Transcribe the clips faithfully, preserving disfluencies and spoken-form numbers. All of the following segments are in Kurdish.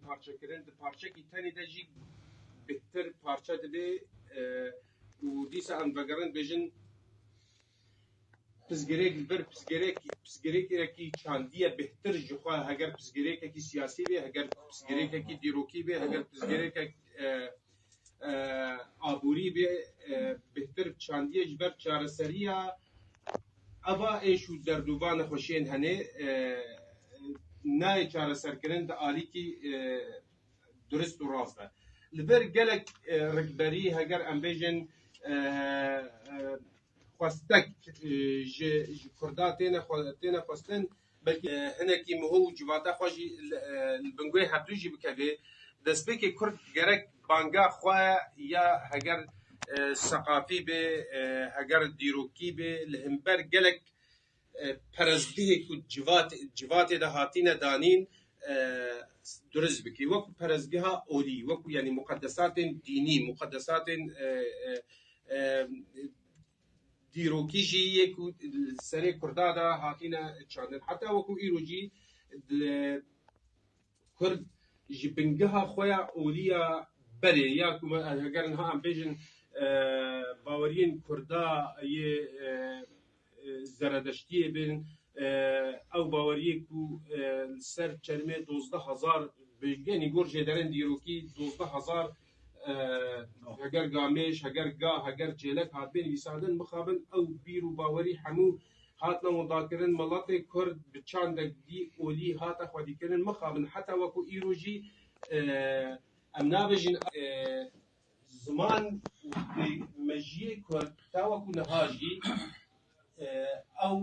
parçekirin, di parçekî tenê de jî bêhtir parçe dibe, e, û dîsa em vegerin bêjin, pirsgirêk li vir pirsgirêk, pirsgirêkekî çandiye bêhtir ji xwe, heger pirsgirêkekî siyasî be, heger pirsgirêkekî dîrokî be, heger pirsgirêkek, e, e, aborî be, e, bêhtir çandiye ji ber çareseriya eva êş û derd û va nexweşiyên hene, e, nayê çareserkirin di alîkî, e, durist û rast de. Li vir gelek, e, rikberî, heger em bêjin, e, e, xwestek, e, ji, ji Kurda têne xwe-, têne xwestin, belkî, e, hinekî miho û civata xwe jî li, e, li bin guhê hevdû jî bikeve. Destpêkê Kurd gerek banga xwe ya heger, e, seqafî be, e, heger dîrokî be, li hember gelek, e, perestgehê ku civat-, civatê de hatîne danîn, e, durist bike. Wekî perestgeha olî, wekî, yanî, muqedesatên dînî, muqedesatên, e, e, e, dîrokî jî yê ku li serê Kurda de hatîne çandin. Heta wekî îro jî di Kurd ji bingeha xwe ya olî ya berê, ya ku me, heger niha em bêjin, e, baweriyên Kurda yê, e, e, Zeredeştiyê bin, e, ew baweriyê ku, e, li ser çermê dozdeh hezar, bi-, yanî gor jêderên dîrokî dozdeh hezar, e, heger gamêş, heger ga, heger çêlek hatibê nivîsandin, mixabin ew bîr û bawerî hemû hatine windakirin, miletê Kurd bi çandek dî olî hate xwedîkirin, mixabin heta wekû îro jî, e, em nabêjin, e, ziman û pê-, mejiyê Kurd ta wekû niha jî, e, ew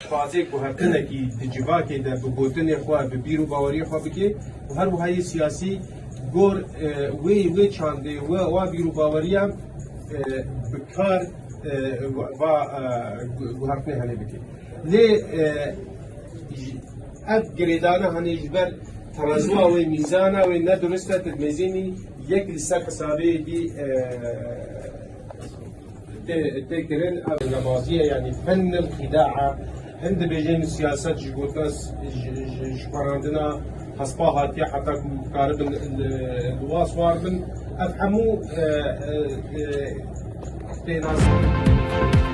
dixwaze guhertinekî di civakê de bi gotinê xwe, bi bîr û baweriyê xwe bike û her wiha yê siyasî gor, e, wê, wê çandê, wê, wa bîr û baweriya, e, bi kar, e, va, e, gu-, guhertinê henê bike. Lê, e, ji-, ev girêdana, hanê, ji ber terezuwa wê, mîzana wê ne durist e, tu mêzênî yek li ser hesabê yekî, e, tê, tê kirin, ev nemaziye, yanî fennil xîdaa. Hin dibêjin siyaset ji gotina s-, ji, ji, ji xwerandina hespa hatiye heta ku karibin li, li wa swar bin. Ev hemû, e, e, e, tê nas-